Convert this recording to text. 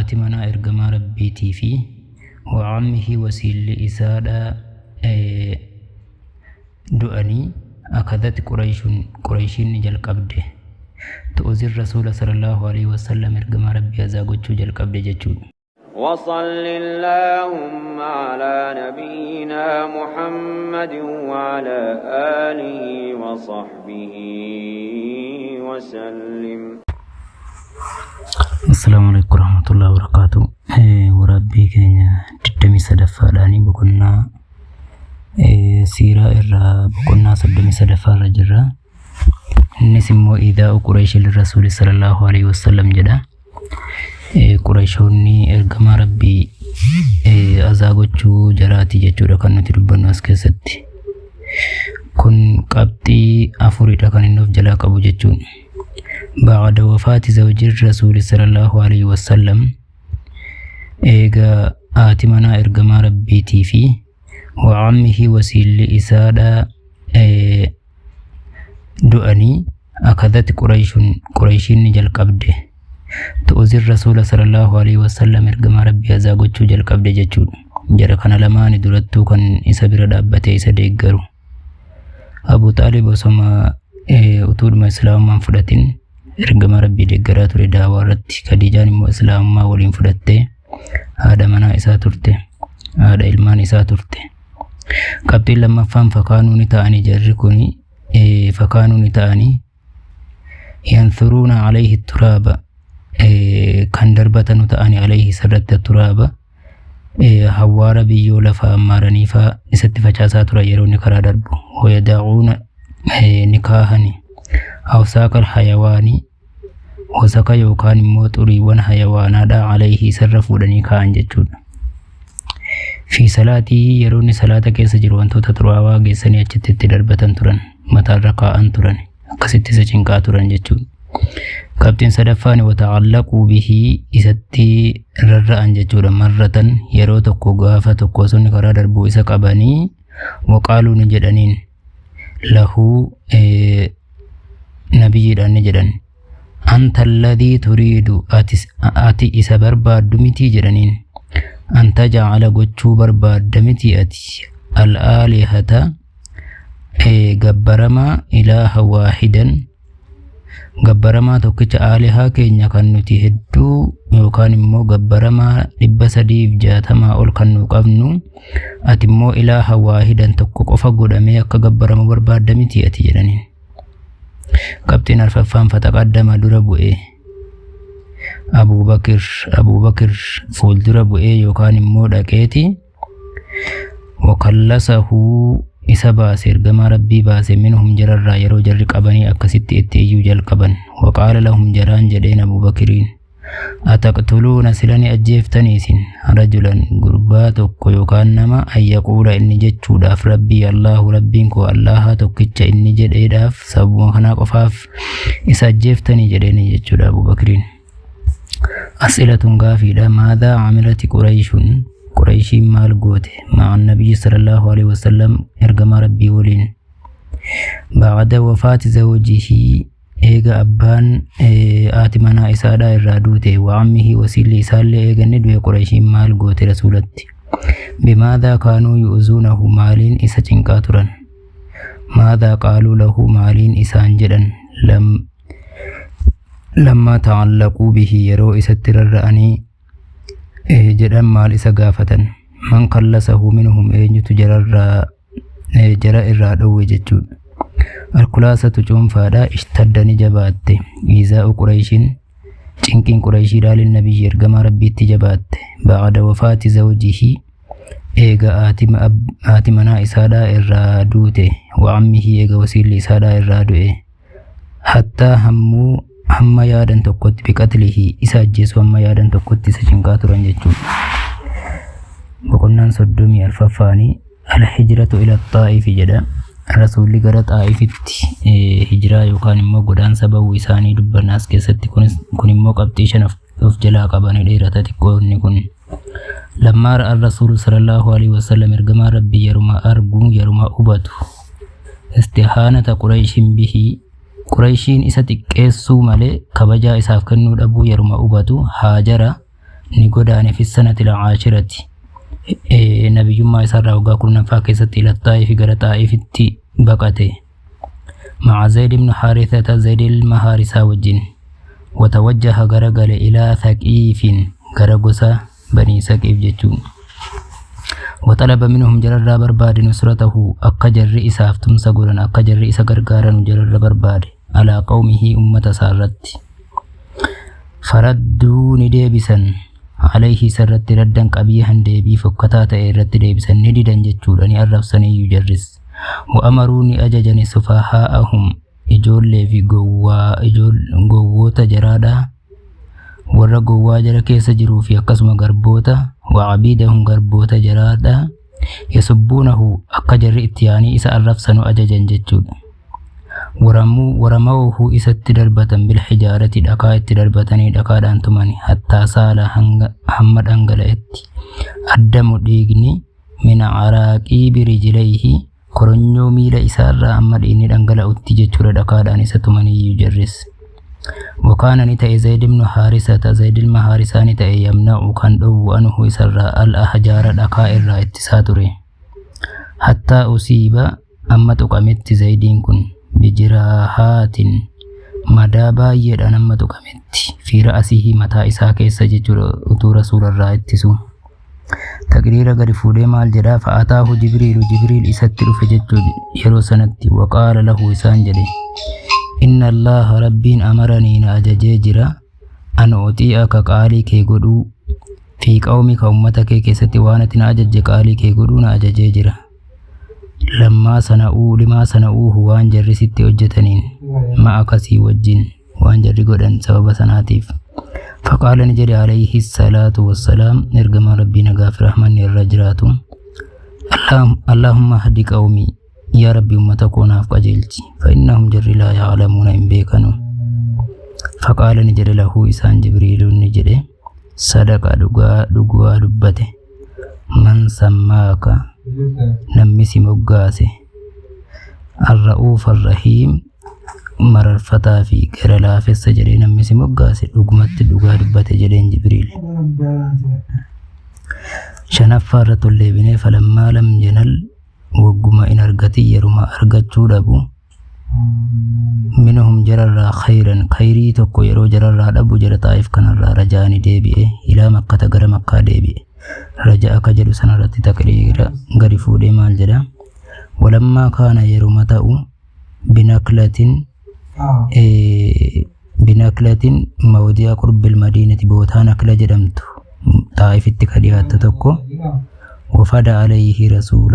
haati manaa ergamaa Rabbiitii fi wa ammihi wasiilli isaadha du'anii akadhat Qurayshun Qurayshiin ni jalqabde tu'uzir Rasuula sallallahu alaihi wasallam ergamaa Rabbii azaa gochuu jalqabde jechuudha. وصل اللهم على نبينا محمد وعلى آله وصحبه وسلم. Assalaamu alaikum warahmatullahi wabarakatuh. Waraabbii keenya 23ffaadhaanii boqonnaa siiraa irraa boqonnaa 33ffaa irra jirra. Innis immoo iidaa'u Qureeshi lirrasuuli sallallahu alaihi wasallam jedha. Qureeshoonni ergamaa Rabbii azaa gochuu jaraati jechuudha kan nuti dubbannu as keessatti. Kun qabxii afuridha kan inni of jalaa qabu jechuun. Ba'ada wafaati zawjii rasuuli sallallahu alaihi wasallam eega haati manaa ergamaa Rabbiitii fi wa ammihi wasiilli isaadha du'anii akadhat Quraayshun Qurayshiin ni jalqabde tu'uzir rasuula sallallahu alaihi wasallam ergamaa Rabbii azaa gochuu jalqabde jechuudha. Jara kana lamaani durattuu kan isa bira dhaabbatee isa deeggaru. Abu Xaalib osoma utuudhuma islaamummaan fudhatin ergamaa Rabbii deeggaraa ture daawaa irratti. Khadiijaan immoo islaamummaa waliin fudhattee haadha manaa isaa turte. Haadha ilmaan isaa turte. Qabxiin lammaffaan fakaanuu ni ta'anii jarri kuni fakaanuu ni ta'anii yansuruuna alayhi turaaba kan darbatanu ta'anii alayhi isarratti turaaba hawwaara biyyoo lafa ammaaranii faa isatti facaasaa turan yeroo inni karaa darbu. Wayadacuuna ni kaahani awsaaqal hayawaanii wasaka yookaan immoo xuriiwwan hayawaanaadha alayhi isarra fuudhanii kaa'an jechuudha. Fi salaatii yeroo inni salaata keessa jiru wantoota xuraawaa geessanii achitti itti darbatan turan mataarra kaa'an turan akkasitti isa cinqaa turan jechuudha. Qabxiin sadaffaan wata'allaquu bihii isatti rarra'an jechuudha. Marratan yeroo tokko gaafa tokko osoo inni karaa darbuu isa qabanii waqaaluu ni jedhaniin lahuu nabiyyiidhaan ni jedhan. Anta alladhii turiidu ati isa barbaaddu mitii jedhaniin. Anta ja'ala gochuu barbaadda miti ati al-aalihata gabbaramaa ilaaha waahidan gabbaramaa tokkicha aalihaa keenya kan nuti hedduu yookaan immoo gabbaramaa 360 ol kan nu qabnu ati immoo ilaaha waahidan tokko qofa godhamee akka gabbaramu barbaadda miti ati jedhaniin. Qabxiin arfaffaan fataqaddama dura bu'ee Abuubakir Abuubakir fuuldura bu'ee yookaan immoo dhaqeeti wakallasahu isa baase ergamaa Rabbii baase minhum jararraa yeroo jarri qabanii akkasitti itti iyyuu jalqaban waqaala lahum jaraan jedheen Abuubakiriin ataqtuluuna sila ni ajjeeftanii isin rajulan gurbaa tokko yookaan nama ayyaquula inni jechuudhaaf Rabbii Allahu Rabbiin koo Allaha tokkicha inni jedheedhaaf sababuma kanaa qofaaf isa ajjeeftanii jedheeni jechuudha Abuubakiriin. As'ilatun gaafiidha. Maadhaa amilati Quraayishun Quraayishiin maal goote ma'a nabiyyi sallallahu alaihi wasallam ergamaa Rabbii waliin. Ba'ada wafaati zawjihii eega abbaan haati manaa isaadhaa irraa duute wa ammihi wasiilli isaallee eega inni du'e Quraayishiin maal goote rasuulatti. Bimaadhaa kaanuu yu'uzuunahu maaliin isa cinqaa turan. Maadhaa qaaluu lahu maaliin isaan jedhan lam lammaa ta'allaquu bihi yeroo isatti rarra'anii jedhan maal isa gaafatan. Man kallasahu minhum eenyutu jararraa jara irraa dhowwe jechuudha. Alkulaasatu cuunfaadha ishtadda ni jabaatte. Iizaa'u Qurayshiin cinqiin Qurayshiidhaa linnabiyyi ergamaa Rabbiitti jabaatte. Ba'ada wafaati zawjihi eega haati manaa isaadhaa irraa duute wa ammihi eega wasiilli isaadhaa irraa du'e. Hattaa hammuu hamma yaadan tokkotti biqatlihi isa ajjeesuu hamma yaadan tokkotti isa cinqaa turan jechuudha. Boqonnaan 34ffaanii al-hijratu ila xaa'ifi jedha. Rasuulli gara xaa'ifitti hijiraa yookaan immoo godaansa ba'uu isaanii dubbanna as keessatti kun immoo qabxii shan of jalaa qabanii dheerata xiqqoo inni kun. Lammaa ra'an rasuulu sallallahu alaihi wasallam ergamaa Rabbii yeruma argu yeruma hubatu istihaanata Qurayshin bihi Qurayshiin isa xiqqeessuu malee kabajaa isaaf kennuu dhabuu yeruma hubatu haajara Ni godaane fi sanati al-caashirati. Nabiyyummaa isaarraa waggaa 10ffaa keessatti ila Xaa'ifi gara Xaa'ifitti baqate. Maca Zayd ibn Haarithata Zayd ilma Haarisaa wajjin. Watawajjaha garagale ilaa Thaqiifin gara gosa Banii Saqiif jechuun. Waxalaba minhum jararraa barbaade nusratahu akka jarri isaaf tumsa godhan akka jarri isa gargaaranu jararra barbaade alaa qawmihii ummata isaarratti. Faradduu ni deebisan alayhi isarratti raddan qabiihan deebii fokkataa ta'e irratti deebisan ni didan jechuudha ni arrabsaniyyuu jarris. Wa'amaruu ni ajajani sufahaa'ahum ijoollee fi gowwoota jaraadhaa warra gowwaa jara keessa jiruu fi akkasuma garboota wa'abiidahum garboota jaraadhaa yasubbuunahu akka jarri itti yaanii isa arrabsanu ajajan jechuudha. Waramawuhu isatti darbatan bilhijaarati dhakaa itti darbatanii dhakaadhaan tumani hattaa saala hamma dhangala'etti addamu dhiigni min caraaqiibi rijlayhi koronyoo miila isaarraa hamma dhiigni dhangala'utti jechuudha dhakaadhaan isa tumaniyyuu jarris. Wakaana ni ta'e Zayd ibn Haarisata Zayd ilma Haarisaa ni ta'e yamna'u kan dhowwu anhu isarraa al ahjaara dhakaa irraa ittisaa ture. Hattaa usiiba amma tuqametti Zaydiin kun bijiraahaatin madaa baay'eedhaan amma tuqametti fi ra'asihii mataa isaa keessa jechuudha utuu rasuularraa ittisu. Taqriira gadi fuudhee maal jedhaa fa'ataahu Jibriilu Jibriil isatti dhufe jechuudha yeroo sanatti waqaala lahu isaan jedhe. Inna Allaha rabbiin amaranii na ajajee jira an uxii'aka qaalii kee godhuu fi qawmika ummata kee keessatti waan ati na ajajje qaalii kee godhuu na ajajee jira. Lammaa sana'uu limaa sana'uuhu waan jarri sitti hojjetaniin ma'a kasii wajjin waan jarri godhan sababa sanaatiif. Faqaala ni jedhe alayhi salaatu wassalaam ergamaan rabbii nagaa fi rahmanni irra jiraatu. Allahumma hadi qawmii yaa rabbi ummata koo naaf qajeelchi fa'innahum jarri laa ya'lamuuna hin beekanu. Faqaala ni jedhe lahu isaan Jibriiluun ni jedhe sadaqa dhugaa dhugaa dubbate man sammaaka namni si moggaase arra'uuf arrahiim mararfataa fi gara laafessa jedhee namni si moggaase dhugumatti dhugaa dubbate jedheen Jibriil. Shanaffaa irratti ol deebinee falammaa lam yanal wagguma in argatin yeruma argachuu dhabu minhum jararraa khayran khayrii tokko yeroo jararraa dhabu jara xaa'if kanarraa rajaa ni deebi'e ilaa makkata gara makkaa deebi'e raja'a ka jedhu sanarratti taqriira gadi fuudhee maal jedha walammaa kaana yeruma ta'u binaklatin binaklatin mawdi'a qurbil madiinati bootaa nakla jedhamtu xaa'ifitti ka dhiyaattu tokko wafada alayhi rasuula